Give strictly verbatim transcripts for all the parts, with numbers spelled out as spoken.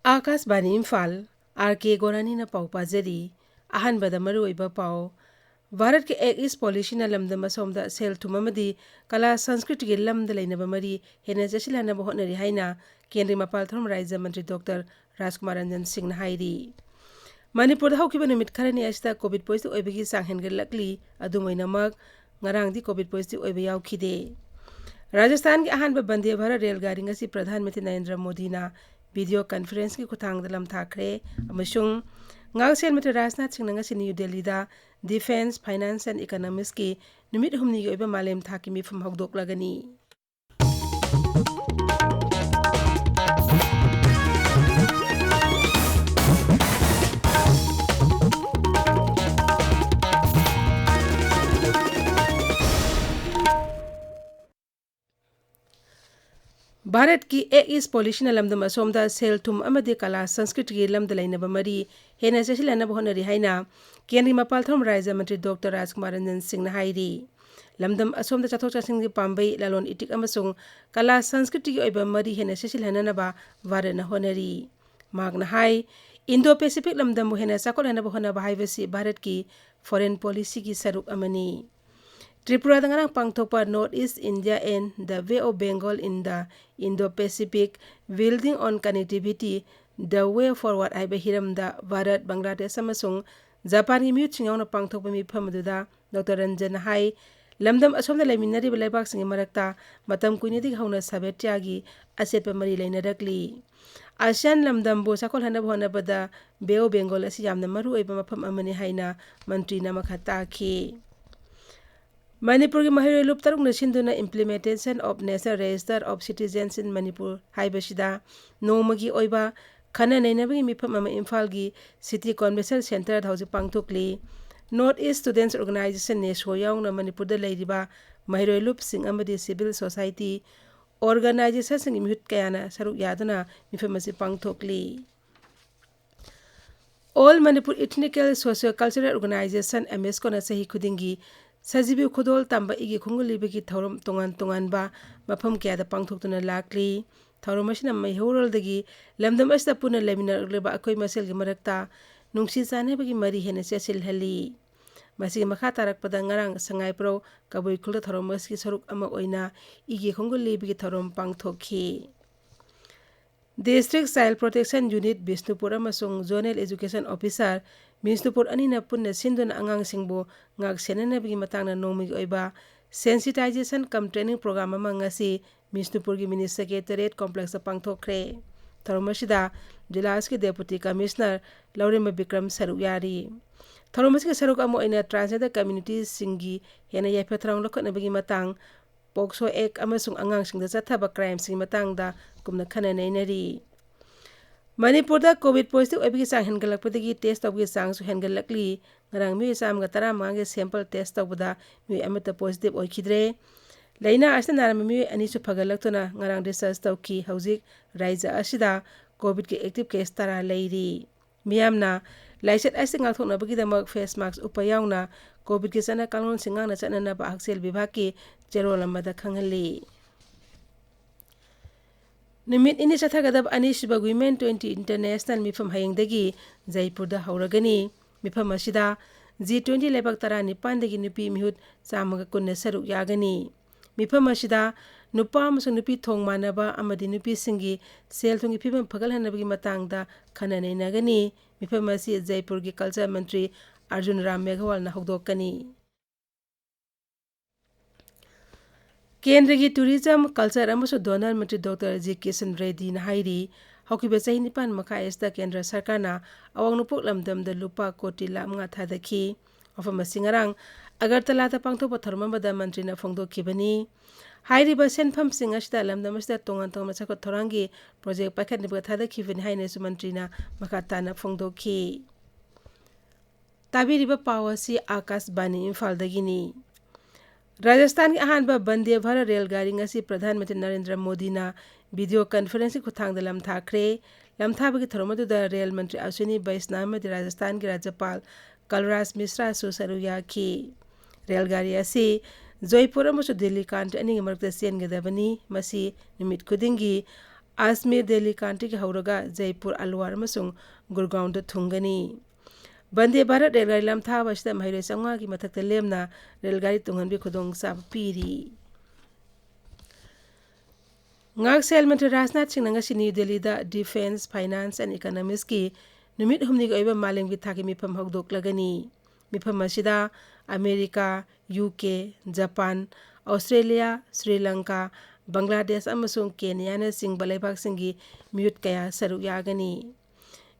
ꯑꯥꯀꯥꯁꯕꯥꯅꯤ Imphal, R ꯀꯦ ꯒꯣꯔꯥꯅꯤꯅ ꯄꯥꯎ ꯄꯥꯖꯔꯤ꯫ ꯑꯍꯥꯟꯕꯗ ꯃꯔꯨꯑꯣꯏꯕ ꯄꯥꯎ꯫ ꯚꯥꯔꯠꯀꯤ ꯑꯦꯛ ꯏꯁ ꯄꯣꯂꯤꯁꯤꯅ ꯂꯝꯗꯝ ꯑꯁꯣꯝꯗ ꯁꯦꯜ ꯊꯨꯝ ꯑꯃꯗꯤ ꯀꯂꯥ ꯁꯪꯁꯀ꯭ꯔꯤꯇꯤꯒꯤ ꯂꯝꯗ ꯂꯩꯅꯕ ꯃꯔꯤ ꯍꯦꯟꯅ ꯆꯦꯠꯁꯤꯜꯍꯟꯅꯕ ꯍꯣꯠꯅꯔꯤ ꯍꯥꯏꯅ ꯀꯦꯟꯗ꯭ꯔꯒꯤ ꯃꯄꯥꯜ ꯊꯧꯔꯝ ꯔꯥꯖ꯭ꯌ ꯃꯟꯇ꯭ꯔꯤ ꯗꯣꯛꯇꯔ ꯔꯥꯖꯀꯨꯃꯥꯔ ꯔꯟꯖꯟ ꯁꯤꯡꯅ ꯍꯥꯏꯔꯤ꯫ ꯃꯅꯤꯄꯨꯔꯗ ꯍꯧꯈꯤꯕ ꯅꯨꯃꯤꯠ ꯈꯔꯅꯤ ꯑꯁꯤꯗ ꯀꯣꯚꯤꯗ ꯄꯣꯖꯤꯇꯤꯚ ꯑꯣꯏꯕꯒꯤ ꯆꯥꯡ ꯍꯦꯟꯒꯠꯂꯛꯂꯤ꯫ ꯑꯗꯨꯝ ꯑꯣꯏꯅꯃꯛ, ꯉꯔꯥꯡꯗꯤ ꯀꯣꯚꯤꯗ ꯄꯣꯖꯤꯇꯤꯚ ꯑꯣꯏꯕ ꯌꯥꯎꯈꯤꯗꯦ꯫ ꯔꯥꯖꯁꯊꯥꯟꯒꯤ ꯑꯍꯥꯟꯕ ꯕꯟꯗꯦ ꯚꯥꯔꯠ ꯔꯦꯜ ꯒꯥꯔꯤ ꯉꯁꯤ ꯄ꯭ꯔꯙꯥꯟ ꯃꯟꯇ꯭ꯔꯤ ꯅꯔꯦꯟꯗ꯭ꯔ ꯃꯣꯗꯤꯅ ꯚꯤꯗꯤꯑꯣ ꯀꯟꯐꯔꯦꯟꯁꯀꯤ ꯈꯨꯠꯊꯥꯡꯗ ꯂꯝ ꯊꯥꯈ꯭ꯔꯦ ꯑꯃꯁꯨꯡ ꯉꯥꯛꯁꯦꯜ ꯃꯟꯇ꯭ꯔꯤ ꯔꯥꯖꯅꯥꯊ ꯁꯤꯡꯅ ꯉꯁꯤ ꯅ꯭ꯌꯨ ꯗꯦꯜꯂꯤꯗ Defence, Finance and Economicsꯀꯤ ꯅꯨꯃꯤꯠ ꯍꯨꯝꯅꯤꯒꯤ ꯑꯣꯏꯕ ꯃꯥꯂꯦꯝ ꯊꯥꯛꯀꯤ ꯃꯤꯐꯝ ꯍꯧꯗꯣꯛꯂꯒꯅꯤ꯫ ꯚꯥꯔꯠꯀꯤ ꯑꯦꯛ ꯏꯁ ꯄꯣꯂꯤꯁꯤꯅ ꯂꯝꯗꯝ ꯑꯁꯣꯝꯗ ꯁꯦꯜ ꯊꯨꯝ ꯑꯃꯗꯤ ꯀꯂꯥ ꯁꯪꯁꯀ꯭ꯔꯤꯇꯤꯒꯤ ꯂꯝꯗ ꯂꯩꯅꯕ ꯃꯔꯤ ꯍꯦꯟꯅ ꯆꯦꯠꯁꯤꯜꯍꯟꯅꯕ ꯍꯣꯠꯅꯔꯤ ꯍꯥꯏꯅ ꯀꯦꯟꯗ꯭ꯔꯒꯤ ꯃꯄꯥꯜ ꯊꯧꯔꯝ ꯔꯥꯖ꯭ꯌ ꯃꯟꯇ꯭ꯔꯤ ꯗꯣꯛꯇꯔ ꯔꯥꯖꯀꯨꯃꯥꯔ ꯔꯟꯖꯟ ꯁꯤꯡꯅ ꯍꯥꯏꯔꯤ꯫ ꯂꯝꯗꯝ ꯑꯁꯣꯝꯗ ꯆꯠꯊꯣꯛ ꯆꯠꯁꯤꯟꯒꯤ ꯄꯥꯝꯕꯩ, ꯂꯂꯣꯟ ꯏꯇꯤꯛ ꯑꯃꯁꯨꯡ ꯀꯂꯥ ꯁꯪꯁꯀ꯭ꯔꯤꯇꯤꯒꯤ ꯑꯣꯏꯕ ꯃꯔꯤ ꯍꯦꯟꯅ ꯆꯦꯠꯁꯤꯜꯍꯟꯅꯅꯕ ꯚꯥꯔꯠꯅ ꯍꯣꯠꯅꯔꯤ꯫ ꯃꯍꯥꯛꯅ ꯍꯥꯏ, ꯏꯟꯗꯣ ꯄꯦꯁꯤꯐꯤꯛ ꯂꯝꯗꯝꯕꯨ ꯍꯦꯟꯅ ꯆꯥꯎꯈꯠꯍꯟꯅꯕ ꯍꯣꯠꯅꯕ ꯍꯥꯏꯕꯁꯤ ꯚꯥꯔꯠꯀꯤ ꯐꯣꯔꯦꯟ ꯄꯣꯂꯤꯁꯤꯒꯤ ꯁꯔꯨꯛ ꯑꯃꯅꯤ꯫ ꯇ꯭ꯔꯤꯄꯨꯔꯥꯗ ꯉꯔꯥꯡ ꯄꯥꯡꯊꯣꯛꯄ North East India and the Bay of Bengal in the Indo-Pacific, Building on Connectivity, The Way Forward ꯍꯥꯏꯕ ꯍꯤꯔꯝꯗ ꯚꯥꯔꯠ, ꯕꯪꯒ꯭ꯂꯥꯗꯦꯁ ꯑꯃꯁꯨꯡ ꯖꯄꯥꯟꯒꯤ ꯃꯤꯍꯨꯠꯁꯤꯡ ꯌꯥꯎꯅ ꯄꯥꯡꯊꯣꯛꯄ ꯃꯤꯐꯝ ꯑꯗꯨꯗ ꯗꯣꯛꯇꯔ ꯔꯟꯖꯟꯅ ꯍꯥꯏ, ꯂꯝꯗꯝ ꯑꯁꯣꯝꯗ ꯂꯩꯃꯤꯟꯅꯔꯤꯕ ꯂꯩꯕꯥꯛꯁꯤꯡꯒꯤ ꯃꯔꯛꯇ ꯃꯇꯝ ꯀꯨꯏꯅꯗꯒꯤ ꯍꯧꯅ ꯁꯥꯚꯦꯇ꯭ꯌꯥꯒꯤ ꯑꯆꯦꯠꯄ ꯃꯔꯤ ꯂꯩꯅꯔꯛꯂꯤ꯫ ꯑꯁꯤꯌꯥꯟ ꯂꯝꯗꯝꯕꯨ ꯆꯥꯎꯈꯠꯍꯟꯅꯕ ꯍꯣꯠꯅꯕꯗ ꯕꯦ ꯑꯣꯐ ꯕꯦꯡꯒꯣꯜ ꯑꯁꯤ ꯌꯥꯝꯅ ꯃꯔꯨ ꯑꯣꯏꯕ ꯃꯐꯝ ꯑꯃꯅꯤ ꯍꯥꯏꯅ ꯃꯟꯇ꯭ꯔꯤꯅ ꯃꯈꯥ ꯇꯥꯈꯤ꯫ ꯃꯅꯤꯄꯨꯔꯒꯤ ꯃꯍꯩꯔꯣꯏ ꯂꯨꯞ ꯇꯔꯨꯛꯅ ꯁꯤꯟꯗꯨꯅ Implementation of National Register of Citizens in Manipur ꯍꯥꯏꯕꯁꯤꯗ ꯅꯣꯡꯃꯒꯤ ꯑꯣꯏꯕ ꯈꯟꯅ ꯅꯩꯅꯕꯒꯤ ꯃꯤꯐꯝ ꯑꯃ ꯏꯝꯐꯥꯜꯒꯤ City Convention Centreꯗ ꯍꯧꯖꯤꯛ ꯄꯥꯡꯊꯣꯛꯂꯤ꯫ North East Students Organisation, NESO ꯌꯥꯎꯅ ꯃꯅꯤꯄꯨꯔꯗ ꯂꯩꯔꯤꯕ ꯃꯍꯩꯔꯣꯏ ꯂꯨꯞꯁꯤꯡ ꯑꯃꯗꯤ civil society organisationꯁꯤꯡꯒꯤ ꯃꯤꯍꯨꯠ ꯀꯌꯥꯅ ꯁꯔꯨꯛ ꯌꯥꯗꯨꯅ ꯃꯤꯐꯝ ꯑꯁꯤ ꯄꯥꯡꯊꯣꯛꯂꯤ꯫ All Manipur Ethnical Socio-Cultural Organisation, AMESCOꯅ ꯆꯍꯤ ꯈꯨꯗꯤꯡꯒꯤ ꯁꯖꯤꯕꯨ ꯈꯨꯗꯣꯜ ꯇꯝꯕ ꯏꯒꯤ ꯈꯣꯡꯒꯨꯜ ꯂꯤꯕꯒꯤ ꯊꯧꯔꯝ ꯇꯣꯉꯥꯟ ꯇꯣꯉꯥꯟꯕ ꯃꯐꯝ ꯀꯌꯥꯗ ꯄꯥꯡꯊꯣꯛꯇꯨꯅ ꯂꯥꯛꯂꯤ꯫ ꯊꯧꯔꯝ ꯑꯁꯤꯅ ꯃꯩꯍꯧꯔꯣꯜꯗꯒꯤ ꯂꯝꯗꯝ ꯑꯁꯤꯗ ꯄꯨꯟꯅ ꯂꯩꯃꯤꯟꯅꯔꯛꯂꯤꯕ ꯑꯩꯈꯣꯏ ꯃꯁꯦꯜꯒꯤ ꯃꯔꯛꯇ ꯅꯨꯡꯁꯤ ꯆꯥꯟꯅꯕꯒꯤ ꯃꯔꯤ ꯍꯦꯟꯅ ꯆꯦꯠꯁꯤꯜꯍꯜꯂꯤ꯫ ꯃꯁꯤꯒꯤ ꯃꯈꯥ ꯇꯥꯔꯛꯄꯗ ꯉꯔꯥꯡ ꯁꯉꯥꯏꯄ꯭ꯔꯧ ꯀꯕꯨꯏ ꯈꯨꯜꯗ ꯊꯧꯔꯝ ꯑꯁꯤꯒꯤ ꯁꯔꯨꯛ ꯑꯃ ꯑꯣꯏꯅ ꯏꯒꯦ ꯈꯣꯡꯒꯨꯜ ꯂꯤꯕꯒꯤ ꯊꯧꯔꯝ ꯄꯥꯡꯊꯣꯛꯈꯤ꯫ District Child Protection Unit Bishnupur ꯑꯃꯁꯨꯡ Zonal Education Officer ꯕꯤꯁꯅꯨꯄꯨꯔ ꯑꯅꯤꯅ ꯄꯨꯟꯅ ꯁꯤꯟꯗꯨꯅ ꯑꯉꯥꯡꯁꯤꯡꯕꯨ ꯉꯥꯛ ꯁꯦꯟꯅꯅꯕꯒꯤ ꯃꯇꯥꯡꯗ ꯅꯣꯡꯃꯒꯤ ꯑꯣꯏꯕ sensitization cum training program ꯑꯃ ꯉꯁꯤ ꯕꯤꯁꯅꯨꯄꯨꯔꯒꯤ Mini Secretariat Complexꯇ ꯄꯥꯡꯊꯣꯛꯈ꯭ꯔꯦ꯫ ꯊꯧꯔꯝ ꯑꯁꯤꯗ ꯖꯤꯂꯥ ꯑꯁꯤꯒꯤ Deputy Commissioner ꯂꯧꯔꯦꯝꯕ ꯕꯤꯀ꯭ꯔꯝ ꯁꯔꯨꯛ ꯌꯥꯔꯤ꯫ ꯊꯧꯔꯝ ꯑꯁꯤꯒꯤ ꯁꯔꯨꯛ ꯑꯃ ꯑꯣꯏꯅ transgender communityꯁꯤꯡꯒꯤ ꯍꯦꯟꯅ ꯌꯥꯏꯐ ꯊꯧꯔꯥꯡ ꯂꯧꯈꯠꯅꯕꯒꯤ ꯃꯇꯥꯡ, POCSO Act ꯑꯃꯁꯨꯡ ꯑꯉꯥꯡꯁꯤꯡꯗ ꯆꯠꯊꯕ crimeꯁꯤꯡꯒꯤ ꯃꯇꯥꯡꯗ ꯀꯨꯞꯅ ꯈꯟꯅ ꯅꯩꯅꯔꯤ꯫ ꯃꯅꯤꯄꯨꯔꯗ COVID positive ꯑꯣꯏꯕꯒꯤ ꯆꯥꯡ ꯍꯦꯟꯒꯠꯂꯛꯄꯗꯒꯤ test ꯇꯧꯕꯒꯤ ꯆꯥꯡꯁꯨ ꯍꯦꯟꯒꯠꯂꯛꯂꯤ꯫ ꯉꯔꯥꯡ ꯃꯤꯑꯣꯏ ꯆꯥꯝꯃꯒ ꯇꯔꯥꯃꯉꯥꯒꯤ sample test ꯇꯧꯕꯗ ꯃꯤꯑꯣꯏ ꯑꯃꯠꯇ positive ꯑꯣꯏꯈꯤꯗ꯭ꯔꯦ꯫ ꯂꯥꯏꯅꯥ ꯑꯁꯤꯅ ꯅꯥꯔꯝꯕ ꯃꯤꯑꯣꯏ ꯑꯅꯤꯁꯨ ꯐꯒꯠꯂꯛꯇꯨꯅ ꯉꯔꯥꯡ discharge ꯇꯧꯈꯤ꯫ ꯍꯧꯖꯤꯛ ꯔꯥꯖ꯭ꯌ ꯑꯁꯤꯗ COVIDꯀꯤ active case ꯇꯔꯥ ꯂꯩꯔꯤ꯫ ꯃꯤꯌꯥꯝꯅ ꯂꯥꯏꯆꯠ ꯑꯁꯤ ꯉꯥꯛꯊꯣꯛꯅꯕꯒꯤꯗꯃꯛ face mask ꯎꯞꯄ ꯌꯥꯎꯅ COVIDꯀꯤ ꯆꯠꯅ ꯀꯥꯡꯂꯣꯟꯁꯤꯡ ꯉꯥꯛꯅ ꯆꯠꯅꯅꯕ ꯍꯛꯁꯦꯜ ꯕꯤꯚꯥꯒꯀꯤ ꯆꯦꯔꯣꯜ ꯑꯃꯗ ꯈꯪꯍꯜꯂꯤ꯫ ꯅꯨꯃꯤꯠ ꯅꯤꯅꯤ ꯆꯠꯊꯒꯗꯕ ꯑꯅꯤꯁꯨꯕ Women twenty International ꯃꯤꯐꯝ ꯍꯌꯦꯡꯗꯒꯤ ꯖꯩꯄꯨꯔꯗ ꯍꯧꯔꯒꯅꯤ꯫ ꯃꯤꯐꯝ ꯑꯁꯤꯗ G twenty ꯂꯩꯕꯥꯛ ꯇꯔꯥꯅꯤꯄꯥꯟꯗꯒꯤ ꯅꯨꯄꯤ ꯃꯤꯍꯨꯠ ꯆꯥꯝꯃꯒ ꯀꯨꯟꯅ ꯁꯔꯨꯛ ꯌꯥꯒꯅꯤ꯫ ꯃꯤꯐꯝ ꯑꯁꯤꯗ ꯅꯨꯄꯥ ꯑꯃꯁꯨꯡ ꯅꯨꯄꯤ ꯊꯣꯡ ꯃꯥꯟꯅꯕ ꯑꯃꯗꯤ ꯅꯨꯄꯤꯁꯤꯡꯒꯤ ꯁꯦꯜ ꯊꯨꯝꯒꯤ ꯐꯤꯕꯝ ꯐꯒꯠꯍꯟꯅꯕꯒꯤ ꯃꯇꯥꯡꯗ ꯈꯟꯅ ꯅꯩꯅꯒꯅꯤ꯫ ꯃꯤꯐꯝ ꯑꯁꯤ ꯖꯩꯄꯨꯔꯒꯤ Culture ꯃꯟꯇ꯭ꯔꯤ ꯑꯔꯖꯨꯟ ꯔꯥꯝ ꯃꯦꯘꯋꯥꯜꯅ ꯍꯧꯗꯣꯛꯀꯅꯤ꯫ ꯀꯦꯟꯗ꯭ꯔꯒꯤ Tourism, Culture ꯑꯃꯁꯨꯡ DoNER ꯃꯟꯇ꯭ꯔꯤ Doctor G ꯀꯤꯁꯟ ꯔꯦꯗꯗꯤꯅ ꯍꯥꯏꯔꯤ, ꯍꯧꯈꯤꯕ ꯆꯍꯤ ꯅꯤꯄꯥꯟ ꯃꯈꯥꯏ ꯑꯁꯤꯗ ꯀꯦꯟꯗ꯭ꯔ ꯁꯔꯀꯥꯔꯅ ꯑꯋꯥꯡ ꯅꯣꯡꯄꯣꯛ ꯂꯝꯗꯝꯗ ꯂꯨꯄꯥ ꯀꯣꯇꯤ ꯂꯥꯈ ꯃꯉꯥ ꯊꯥꯗꯈꯤ꯫ ꯋꯥꯐꯝ ꯑꯁꯤ ꯉꯔꯥꯡ ꯑꯒꯔꯇꯂꯥꯗ ꯄꯥꯡꯊꯣꯛꯄ ꯊꯧꯔꯝ ꯑꯃꯗ ꯃꯟꯇ꯭ꯔꯤꯅ ꯐꯣꯡꯗꯣꯛꯈꯤꯕꯅꯤ꯫ ꯍꯥꯏꯔꯤꯕ ꯁꯦꯟꯐꯝꯁꯤꯡ ꯑꯁꯤꯗ ꯂꯝꯗꯝ ꯑꯁꯤꯗ ꯇꯣꯉꯥꯟ ꯇꯣꯉꯥꯟꯕ ꯆꯥꯎꯈꯠ ꯊꯧꯔꯥꯡꯒꯤ project ꯄꯥꯏꯈꯠꯅꯕ ꯊꯥꯗꯈꯤꯕꯅꯤ ꯍꯥꯏꯅꯁꯨ ꯃꯟꯇ꯭ꯔꯤꯅ ꯃꯈꯥ ꯇꯥꯅ ꯐꯣꯡꯗꯣꯛꯈꯤ꯫ ꯇꯥꯕꯤꯔꯤꯕ ꯄꯥꯎ ꯑꯁꯤ ꯑꯥꯀꯥꯁꯕꯥꯅꯤ ꯏꯝꯐꯥꯜꯗꯒꯤꯅꯤ꯫ ꯔꯥꯖꯁꯊꯥꯟꯒꯤ ꯑꯍꯥꯟꯕ ꯕꯟꯗꯦ ꯚꯥꯔꯠ ꯔꯦꯜ ꯒꯥꯔꯤ ꯉꯁꯤ ꯄ꯭ꯔꯙꯥꯟ ꯃꯟꯇ꯭ꯔꯤ ꯅꯔꯦꯟꯗ꯭ꯔ ꯃꯣꯗꯤꯅ video conferenceꯀꯤ ꯈꯨꯠꯊꯥꯡꯗ ꯂꯝꯊꯥꯈ꯭ꯔꯦ꯫ ꯂꯝꯊꯥꯕꯒꯤ ꯊꯧꯔꯝ ꯑꯗꯨꯗ ꯔꯦꯜ ꯃꯟꯇ꯭ꯔꯤ ꯑꯁ꯭ꯋꯤꯅꯤ ꯕꯩꯁꯅꯥ ꯑꯃꯗꯤ ꯔꯥꯖꯁꯊꯥꯟꯒꯤ ꯔꯥꯖ꯭ꯌꯄꯥꯜ ꯀꯜꯔꯥꯖ ꯃꯤꯁ꯭ꯔꯥꯁꯨ ꯁꯔꯨꯛ ꯌꯥꯈꯤ꯫ ꯔꯦꯜ ꯒꯥꯔꯤ ꯑꯁꯤ ꯖꯣꯏꯄꯨꯔ ꯑꯃꯁꯨꯡ ꯗꯤꯜꯂꯤ ꯀꯥꯟꯇ꯭ꯔꯤ ꯑꯅꯤꯒꯤ ꯃꯔꯛꯇ ꯆꯦꯟꯒꯗꯕꯅꯤ꯫ ꯃꯁꯤ ꯅꯨꯃꯤꯠ ꯈꯨꯗꯤꯡꯒꯤ ꯑꯖꯃꯤꯔ ꯗꯦꯜꯂꯤ ꯀꯥꯟꯇꯤꯒꯤ ꯍꯧꯔꯒ ꯖꯩꯄꯨꯔ, ꯑꯜꯋꯥꯔ ꯑꯃꯁꯨꯡ ꯒꯨꯔꯒꯥꯎꯟꯗ ꯊꯨꯡꯒꯅꯤ꯫ ꯕꯟꯗꯦ ꯚꯥꯔꯠ ꯔꯦꯜꯒꯥꯔꯤ ꯂꯝꯊꯥꯕ ꯑꯁꯤꯗ ꯃꯍꯩꯔꯣꯏ ꯆꯥꯝꯃꯉꯥꯒꯤ ꯃꯊꯛꯇ ꯂꯦꯝꯅ ꯔꯦꯜꯒꯥꯔꯤ ꯇꯣꯡꯍꯟꯕꯒꯤ ꯈꯨꯗꯣꯡꯆꯥꯕ ꯄꯤꯔꯤ꯫ ꯉꯥꯛꯁꯦꯜ ꯃꯟꯇ꯭ꯔꯤ ꯔꯥꯖꯅꯥꯊ ꯁꯤꯡꯅ ꯉꯁꯤ ꯅ꯭ꯌꯨ ꯗꯦꯜꯂꯤꯗ Defence, Finance and Economicsꯀꯤ ꯅꯨꯃꯤꯠ ꯍꯨꯝꯅꯤꯒꯤ ꯑꯣꯏꯕ ꯃꯥꯂꯦꯝꯒꯤ ꯊꯥꯛꯀꯤ ꯃꯤꯐꯝ ꯍꯧꯗꯣꯛꯂꯒꯅꯤ꯫ ꯃꯤꯐꯝ ꯑꯁꯤꯗ America, U K, Japan, Australia, Sri Lanka, Bangladesh ꯑꯃꯁꯨꯡ ꯀꯦꯅꯤꯌꯥꯅꯆꯤꯡꯕ ꯂꯩꯕꯥꯛꯁꯤꯡꯒꯤ ꯃꯤꯍꯨꯠ ꯀꯌꯥ ꯁꯔꯨꯛ ꯌꯥꯒꯅꯤ꯫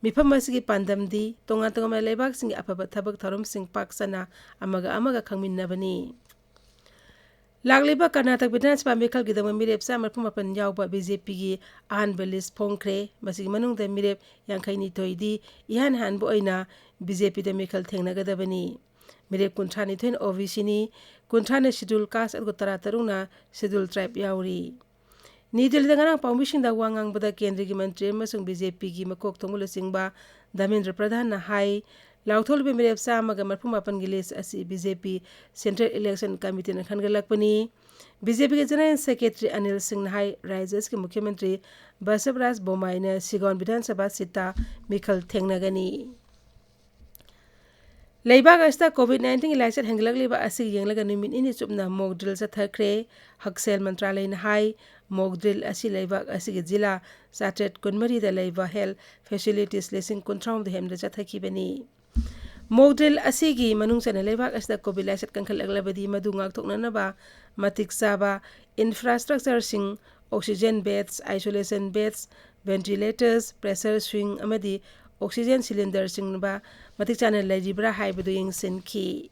ꯃꯤꯐꯝ ꯑꯁꯤꯒꯤ ꯄꯥꯟꯗꯝꯗꯤ ꯇꯣꯉꯥꯟ ꯇꯣꯉꯥꯟꯕ ꯂꯩꯕꯥꯛꯁꯤꯡꯒꯤ ꯑꯐꯕ ꯊꯕꯛ ꯊꯧꯔꯝꯁꯤꯡ ꯄꯥꯛ ꯁꯟꯅ ꯑꯃꯒ ꯑꯃꯒ ꯈꯪꯃꯤꯟꯅꯕꯅꯤ꯫ ꯂꯥꯛꯂꯤꯕ ꯀꯔꯅꯥꯇꯛ ꯕꯤꯙꯥꯟ ꯁꯚꯥ ꯃꯤꯈꯜꯒꯤꯗꯃꯛ ꯃꯤꯔꯦꯞ ꯆꯥꯝꯃ ꯃꯔꯤꯐꯨ ꯃꯥꯄꯟ ꯌꯥꯎꯕ ꯕꯤ ꯖꯦ ꯄꯤꯒꯤ ꯑꯍꯥꯟꯕ ꯂꯤꯁ ꯐꯣꯡꯈ꯭ꯔꯦ꯫ ꯃꯁꯤꯒꯤ ꯃꯅꯨꯡꯗ ꯃꯤꯔꯦꯞ ꯌꯥꯡꯈꯩ ꯅꯤꯊꯣꯏꯗꯤ ꯏꯍꯥꯟ ꯍꯥꯟꯕ ꯑꯣꯏꯅ ꯕꯤ ꯖꯦ ꯄꯤꯗ ꯃꯤꯈꯜ ꯊꯦꯡꯅꯒꯗꯕꯅꯤ꯫ ꯃꯤꯔꯦꯞ ꯀꯨꯟꯊ꯭ꯔꯥ ꯅꯤꯊꯣꯏꯅ ꯑꯣ ꯕꯤ ꯁꯤꯅꯤ, ꯀꯨꯟꯊ꯭ꯔꯥꯅ ꯁꯦꯗ꯭ꯌꯨꯜ ꯀꯥꯁ, ꯑꯗꯨꯒ ꯇꯔꯥ ꯇꯔꯨꯛꯅ ꯁꯦꯗ꯭ꯌꯨꯜ ꯇ꯭ꯔꯥꯏꯕ ꯌꯥꯎꯔꯤ꯫ ꯅ꯭ꯌꯨ ꯗꯦꯜꯂꯤꯗ ꯉꯔꯥꯡ ꯄꯥꯎꯃꯤꯁꯤꯡꯗ ꯋꯥ ꯉꯥꯡꯕꯗ ꯀꯦꯟꯗ꯭ꯔꯒꯤ ꯃꯟꯇ꯭ꯔꯤ ꯑꯃꯁꯨꯡ ꯕꯤ ꯖꯦ ꯄꯤꯒꯤ ꯃꯀꯣꯛ ꯊꯣꯡꯕ ꯂꯨꯆꯤꯡꯕ ꯙꯔꯃꯦꯟꯗ꯭ꯔ ꯄ꯭ꯔꯙꯥꯟꯅ ꯍꯥꯏ, ꯂꯥꯎꯊꯣꯛꯂꯤꯕ ꯃꯤꯔꯦꯞ ꯆꯥꯝꯃꯒ ꯃꯔꯤꯐꯨ ꯃꯥꯄꯟꯒꯤ ꯂꯤꯁ ꯑꯁꯤ ꯕꯤ ꯖꯦ ꯄꯤ ꯁꯦꯟꯇ꯭ꯔꯦꯜ ꯏꯂꯦꯛꯁꯟ ꯀꯃꯤꯇꯤꯅ ꯈꯟꯒꯠꯂꯛꯄꯅꯤ꯫ ꯕꯤ ꯖꯦ ꯄꯤꯒꯤ ꯖꯦꯅꯔꯦꯜ ꯁꯦꯀ꯭ꯔꯦꯇꯔꯤ ꯑꯅꯤꯜ ꯁꯤꯡꯅ ꯍꯥꯏ, ꯔꯥꯖ꯭ꯌꯒꯤ ꯃꯨꯈ꯭ꯌ ꯃꯟꯇ꯭ꯔꯤ ꯕꯁꯕꯔꯥꯖ ꯕꯣꯝꯃꯥꯏꯅ ꯁꯤꯒꯥꯎꯟ ꯕꯤꯙꯥꯟ ꯁꯚꯥ ꯁꯤꯠꯇ ꯃꯤꯈꯜ ꯊꯦꯡꯅꯒꯅꯤ꯫ ꯂꯩꯕꯥꯛ ꯑꯁꯤꯗ ꯀꯣꯚꯤꯗ ꯅꯥꯏꯟꯇꯤꯟꯒꯤ ꯂꯥꯏꯆꯠ ꯍꯦꯟꯒꯠꯂꯛꯂꯤꯕ ꯑꯁꯤ ꯌꯦꯡꯂꯒ ꯅꯨꯃꯤꯠ ꯅꯤꯅꯤ ꯆꯨꯞꯅ ꯃꯣꯛ ꯗ꯭ꯔꯤꯜ ꯆꯠꯊꯈ꯭ꯔꯦ꯫ ꯍꯛꯁꯦꯜ ꯃꯟꯇ꯭ꯔꯥꯂꯌꯅ ꯍꯥꯏ, ꯃꯣꯛ ꯗ꯭ꯔꯤꯜ ꯑꯁꯤ ꯂꯩꯕꯥꯛ ꯑꯁꯤꯒꯤ ꯖꯤꯂꯥ ꯆꯥꯇ꯭ꯔꯦꯠ ꯀꯨꯟꯃꯔꯤꯗ ꯂꯩꯕ ꯍꯦꯜꯊ ꯐꯦꯁꯤꯂꯤꯇꯤꯁ ꯂꯤꯁꯤꯡ ꯀꯨꯟꯊ꯭ꯔꯥꯍꯨꯝꯗꯣꯏ ꯍꯦꯟꯕꯗ ꯆꯠꯊꯈꯤꯕꯅꯤ꯫ ꯃꯣꯛ ꯗ꯭ꯔꯤꯜ ꯑꯁꯤꯒꯤ ꯃꯅꯨꯡ ꯆꯟꯅ ꯂꯩꯕꯥꯛ ꯑꯁꯤꯗ ꯀꯣꯚꯤꯗ ꯂꯥꯏꯆꯠ ꯀꯟꯈꯠꯂꯛꯂꯕꯗꯤ ꯃꯗꯨ ꯉꯥꯛꯊꯣꯛꯅꯅꯕ ꯃꯇꯤꯛ ꯆꯥꯕ ꯏꯟꯐ꯭ꯔꯥꯁ꯭ꯇ꯭ꯔꯛꯆꯔꯁꯤꯡ, oxygen beds, isolation beds, ventilators, pressure swing ꯑꯃꯗꯤ ꯑꯣꯛꯁꯤꯖꯦꯟ ꯁꯤꯂꯤꯟꯗꯔꯁꯤꯡꯕ ꯃꯇꯤꯛ ꯆꯥꯅ ꯂꯩꯔꯤꯕ꯭ꯔꯥ ꯍꯥꯏꯕꯗꯨ ꯌꯦꯡꯁꯤꯟꯈꯤ꯫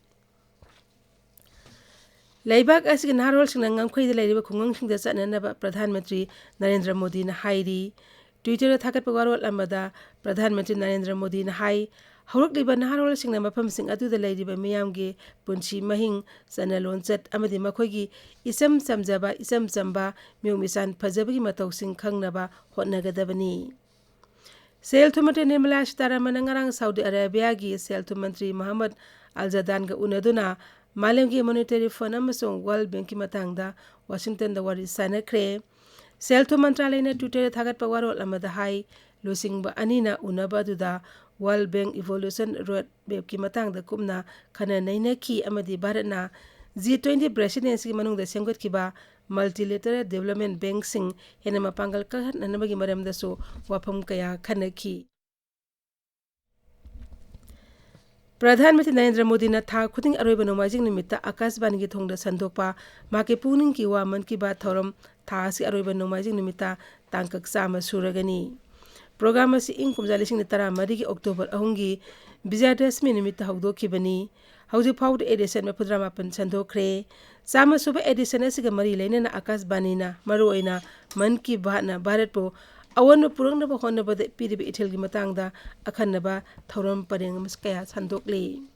ꯂꯩꯕꯥꯛ ꯑꯁꯤꯒꯤ ꯅꯍꯥꯔꯣꯜꯁꯤꯡꯅ ꯉꯝꯈꯩꯗ ꯂꯩꯔꯤꯕ ꯈꯨꯡꯒꯪꯁꯤꯡꯗ ꯆꯠꯅꯅꯕ ꯄ꯭ꯔꯙꯥꯟ ꯃꯟꯇ꯭ꯔꯤ ꯅꯔꯦꯟꯗ꯭ꯔ ꯃꯣꯗꯤꯅ ꯍꯥꯏꯔꯤ꯫ ꯇ꯭ꯋꯤꯇꯔꯗ ꯊꯥꯒꯠꯄ ꯋꯥꯔꯣꯜ ꯑꯃꯗ ꯄ꯭ꯔꯙꯥꯟ ꯃꯟꯇ꯭ꯔꯤ ꯅꯔꯦꯟꯗ꯭ꯔ ꯃꯣꯗꯤꯅ ꯍꯥꯏ, ꯍꯧꯔꯛꯂꯤꯕ ꯅꯍꯥꯔꯣꯜꯁꯤꯡꯅ ꯃꯐꯝꯁꯤꯡ ꯑꯗꯨꯗ ꯂꯩꯔꯤꯕ ꯃꯤꯌꯥꯝꯒꯤ ꯄꯨꯟꯁꯤ ꯃꯍꯤꯡ, ꯆꯠꯅ ꯂꯣꯟꯆꯠ ꯑꯃꯗꯤ ꯃꯈꯣꯏꯒꯤ ꯏꯆꯝ ꯆꯝꯖꯕ, ꯏꯆꯝ ꯆꯝꯕ ꯃꯤꯑꯣꯡ ꯃꯤꯁꯥꯟ ꯐꯖꯕꯒꯤ ꯃꯇꯧꯁꯤꯡ ꯈꯪꯅꯕ ꯍꯣꯠꯅꯒꯗꯕꯅꯤ꯫ ꯁꯦꯜ ꯊꯨꯝ ꯃꯟꯇ꯭ꯔꯤ ꯅꯤꯔꯃꯂꯥ ꯁꯤꯇꯥꯔꯥꯃꯟꯅ ꯉꯔꯥꯡ ꯁꯥꯎꯗꯤ ꯑꯔꯥꯕꯤꯌꯥꯒꯤ ꯁꯦꯜ ꯊꯨꯝ ꯃꯟꯇ꯭ꯔꯤ ꯃꯣꯍꯝꯃꯗ ꯑꯜ ꯖꯗꯥꯟꯒ ꯎꯅꯗꯨꯅ ꯃꯥꯂꯦꯝꯒꯤ ꯃꯣꯅꯤꯇꯔꯤ ꯐꯟꯗ ꯑꯃꯁꯨꯡ ꯋꯥꯔꯜꯗ ꯕꯦꯡꯀꯤ ꯃꯇꯥꯡꯗ ꯋꯥꯁꯤꯡꯇꯟꯗ ꯋꯥꯔꯤ ꯁꯥꯅꯈ꯭ꯔꯦ꯫ ꯁꯦꯜ ꯊꯨꯝ ꯃꯟꯇ꯭ꯔꯥꯂꯌꯅ Twitterꯗ ꯊꯥꯒꯠꯄ ꯋꯥꯔꯣꯜ ꯑꯃꯗ ꯍꯥꯏ, ꯂꯨꯆꯤꯡꯕ ꯑꯅꯤꯅ ꯎꯅꯕ ꯑꯗꯨꯗ World Bank Evolution Road Mapꯀꯤ ꯃꯇꯥꯡꯗ ꯀꯨꯞꯅ ꯈꯟꯅ ꯅꯩꯅꯈꯤ ꯑꯃꯗꯤ ꯚꯥꯔꯠꯅ G twenty presidencyꯒꯤ ꯃꯅꯨꯡꯗ ꯁꯦꯝꯒꯠꯈꯤꯕ multilateral development bankꯁꯤꯡ ꯍꯦꯟꯅ ꯃꯄꯥꯡꯒꯜ ꯀꯟꯈꯠꯅꯅꯕꯒꯤ ꯃꯔꯝꯗꯁꯨ ꯋꯥꯐꯝ ꯀꯌꯥ ꯈꯟꯅꯈꯤ꯫ ꯄ꯭ꯔꯙꯥꯟ ꯃꯟꯇ꯭ꯔꯤ ꯅꯔꯦꯟꯗ꯭ꯔ ꯃꯣꯗꯤꯅ ꯊꯥ ꯈꯨꯗꯤꯡ ꯑꯔꯣꯏꯕ ꯅꯣꯡꯃꯥꯏꯖꯤꯡ ꯅꯨꯃꯤꯠꯇ ꯑꯀꯥꯁꯕꯥꯅꯤꯒꯤ ꯊꯣꯡꯗ ꯁꯟꯗꯣꯛꯄ ꯃꯍꯥꯛꯀꯤ ꯄꯨꯛꯅꯤꯡꯒꯤ ꯋꯥ ꯃꯟ ꯀꯤ ꯕꯥꯠ ꯊꯧꯔꯝ ꯊꯥ ꯑꯁꯤꯒꯤ ꯑꯔꯣꯏꯕ ꯅꯣꯡꯃꯥꯏꯖꯤꯡ ꯅꯨꯃꯤꯠꯇ ꯇꯥꯡꯀꯛ ꯆꯥꯝꯃ ꯁꯨꯔꯒꯅꯤ꯫ ꯄ꯭ꯔꯣꯒ꯭ꯔꯥꯝ ꯑꯁꯤ ꯏꯪ ꯀꯨꯝꯖꯥ ꯂꯤꯁꯤꯡ ꯑꯅꯤ ꯇꯔꯥꯃꯔꯤꯒꯤ October ꯑꯍꯨꯝꯒꯤ ꯕꯤꯖꯌꯗꯁꯃꯤ ꯅꯨꯃꯤꯠꯇ ꯍꯧꯗꯣꯛꯈꯤꯕꯅꯤ꯫ ꯍꯧꯖꯤꯛ ꯐꯥꯎꯕꯗ edition ꯃꯔꯤꯐꯨꯇꯔꯥꯃꯥꯄꯟ ꯁꯟꯗꯣꯛꯈ꯭ꯔꯦ꯫ ꯆꯥꯝꯃ ꯁꯨꯕ edition ꯑꯁꯤꯒ ꯃꯔꯤ ꯂꯩꯅꯅ ꯑꯀꯥꯁꯕꯥꯅꯤꯅ ꯃꯔꯨꯑꯣꯏꯅ ꯃꯟ ꯀꯤ ꯕꯥꯠꯅ ꯚꯥꯔꯠꯄꯨ ꯑꯑꯣꯟꯕ ꯄꯨꯔꯛꯅꯕ ꯍꯣꯠꯅꯕꯗ ꯄꯤꯔꯤꯕ ꯏꯊꯤꯜꯒꯤ ꯃꯇꯥꯡꯗ ꯑꯈꯟꯅꯕ ꯊꯧꯔꯝ ꯄꯔꯦꯡ ꯑꯃꯁꯨ ꯀꯌꯥ ꯁꯟꯗꯣꯛꯂꯤ꯫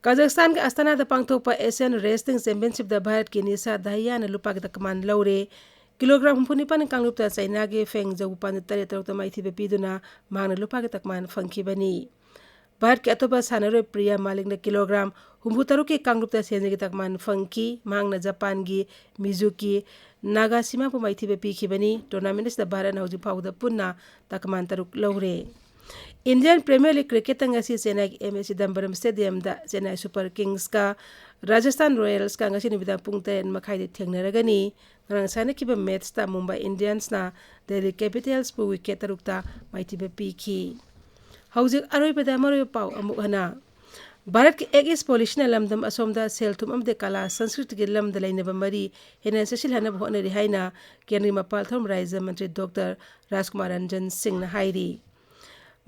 ꯀꯥꯖꯥꯈꯁꯇꯥꯟꯒꯤ ꯑꯁꯇꯥꯅꯥꯗ ꯄꯥꯡꯊꯣꯛꯄ Asian Wrestling Championshipꯇ ꯚꯥꯔꯠꯀꯤ ꯅꯤꯁꯥ ꯗꯥꯍꯤꯌꯥꯅ ꯂꯨꯄꯥꯒꯤ ꯇꯀꯃꯥꯟ ꯂꯧꯔꯦ꯫ ꯀꯤꯂꯣꯒ꯭ꯔꯥꯝ ꯍꯨꯝꯐꯨ ꯅꯤꯄꯥꯟ ꯀꯥꯡꯂꯨꯞꯇ ꯆꯩꯅꯥꯒꯤ ꯐꯦꯡ ꯖꯧꯒꯨꯄꯥꯟꯗ ꯇꯔꯦꯠ ꯇꯔꯨꯛꯇ ꯃꯥꯏꯊꯤꯕ ꯄꯤꯗꯨꯅ ꯃꯍꯥꯛꯅ ꯂꯨꯄꯥꯒꯤ ꯇꯀꯃꯥꯟ ꯐꯪꯈꯤꯕꯅꯤ꯫ ꯚꯥꯔꯠꯀꯤ ꯑꯇꯣꯞꯄ ꯁꯥꯟꯅꯔꯣꯏ ꯄ꯭ꯔꯤꯌꯥ ꯃꯥꯂꯤꯛꯅ ꯀꯤꯂꯣꯒ꯭ꯔꯥꯝ ꯍꯨꯝꯐꯨ ꯇꯔꯨꯛꯀꯤ ꯀꯥꯡꯂꯨꯞꯇ ꯁꯦꯟꯖꯦꯡꯒꯤ ꯇꯀꯃꯥꯟ ꯐꯪꯈꯤ꯫ ꯃꯍꯥꯛꯅ ꯖꯄꯥꯟꯒꯤ ꯃꯤꯖꯨꯀꯤ ꯅꯥꯒꯥꯁꯤꯃꯥꯕꯨ ꯃꯥꯏꯊꯤꯕ ꯄꯤꯈꯤꯕꯅꯤ꯫ Tournament ꯑꯁꯤꯗ ꯚꯥꯔꯠꯅ ꯍꯧꯖꯤꯛ ꯐꯥꯎꯕꯗ ꯄꯨꯟꯅ ꯇꯀꯃꯥꯟ ꯇꯔꯨꯛ ꯂꯧꯔꯦ꯫ Indian Premier League cricketꯇ ꯉꯁꯤ ꯆꯦꯟꯅꯥꯏꯒꯤ M A Chidambaram Stadiumꯗ Chennai Super Kingsꯀ Rajasthan Royalsꯀ ꯉꯁꯤ ꯅꯨꯃꯤꯗꯥꯡ ꯄꯨꯡ ꯇꯔꯦꯠ ꯃꯈꯥꯏꯗ ꯊꯦꯡꯅꯔꯒꯅꯤ꯫ ꯉꯔꯥꯡ ꯁꯥꯟꯅꯈꯤꯕ matchꯇ Mumbai Indiansꯅ Delhi Capitalsꯄꯨ wicket ꯇꯔꯨꯛꯇ ꯃꯥꯏꯊꯤꯕ ꯄꯤꯈꯤ꯫ ꯍꯧꯖꯤꯛ ꯑꯔꯣꯏꯕꯗ ꯃꯔꯨꯑꯣꯏꯕ ꯄꯥꯎ ꯑꯃꯨꯛ ꯍꯟꯅ꯫ ꯚꯥꯔꯠꯀꯤ Act East Policyꯅ ꯂꯝꯗꯝ ꯑꯁꯣꯝꯗ ꯁꯦꯜ ꯊꯨꯝ ꯑꯃꯗꯤ ꯀꯂꯥ ꯁꯪꯁꯀ꯭ꯔꯤꯇꯤꯒꯤ ꯂꯝꯗ ꯂꯩꯅꯕ ꯃꯔꯤ ꯍꯦꯟꯅ ꯆꯦꯠꯁꯤꯜꯍꯟꯅꯕ ꯍꯣꯠꯅꯔꯤ ꯍꯥꯏꯅ ꯀꯦꯟꯗ꯭ꯔꯒꯤ ꯃꯄꯥꯜ ꯊꯧꯔꯝ ꯔꯥꯖ꯭ꯌ ꯃꯟꯇ꯭ꯔꯤ ꯗꯣꯛꯇꯔ ꯔꯥꯖꯀꯨꯃꯥꯔ ꯔꯟꯖꯟ ꯁꯤꯡꯅ ꯍꯥꯏꯔꯤ꯫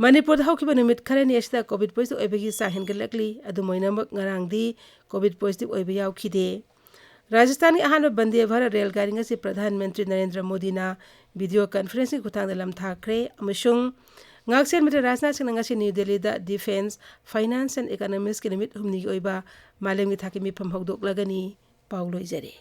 ꯃꯅꯤꯄꯨꯔꯗ ꯍꯧꯈꯤꯕ ꯅꯨꯃꯤꯠ ꯈꯔꯅꯤ ꯑꯁꯤꯗ COVID positive ꯑꯣꯏꯕꯒꯤ ꯆꯥꯡ ꯍꯦꯟꯒꯠꯂꯛꯂꯤ꯫ ꯑꯗꯨꯝ ꯑꯣꯏꯅꯃꯛ, ꯉꯔꯥꯡꯗꯤ COVID positive ꯑꯣꯏꯕ ꯌꯥꯎꯈꯤꯗꯦ꯫ ꯔꯥꯖꯁꯊꯥꯟꯒꯤ ꯑꯍꯥꯟꯕ ꯕꯟꯗꯦ ꯚꯥꯔꯠ ꯔꯦꯜ ꯒꯥꯔꯤ ꯉꯁꯤ ꯄ꯭ꯔꯙꯥꯟ ꯃꯟꯇ꯭ꯔꯤ ꯅꯔꯦꯟꯗ꯭ꯔ ꯃꯣꯗꯤꯅ video conferenceꯀꯤ ꯈꯨꯠꯊꯥꯡꯗ ꯂꯝꯊꯥꯈ꯭ꯔꯦ ꯑꯃꯁꯨꯡ ꯉꯥꯛꯁꯦꯟ ꯃꯟꯇ꯭ꯔꯤ ꯔꯥꯖꯅꯥꯊ ꯁꯤꯡꯅ ꯉꯁꯤ ꯅ꯭ꯌꯨ ꯗꯦꯜꯂꯤꯗ Defence, Finance and Economicsꯀꯤ ꯅꯨꯃꯤꯠ ꯍꯨꯝꯅꯤꯒꯤ ꯑꯣꯏꯕ ꯃꯥꯂꯦꯝꯒꯤ ꯊꯥꯛꯀꯤ ꯃꯤꯐꯝ ꯍꯧꯗꯣꯛꯂꯒꯅꯤ꯫ ꯄꯥꯎ ꯂꯣꯏꯖꯔꯦ꯫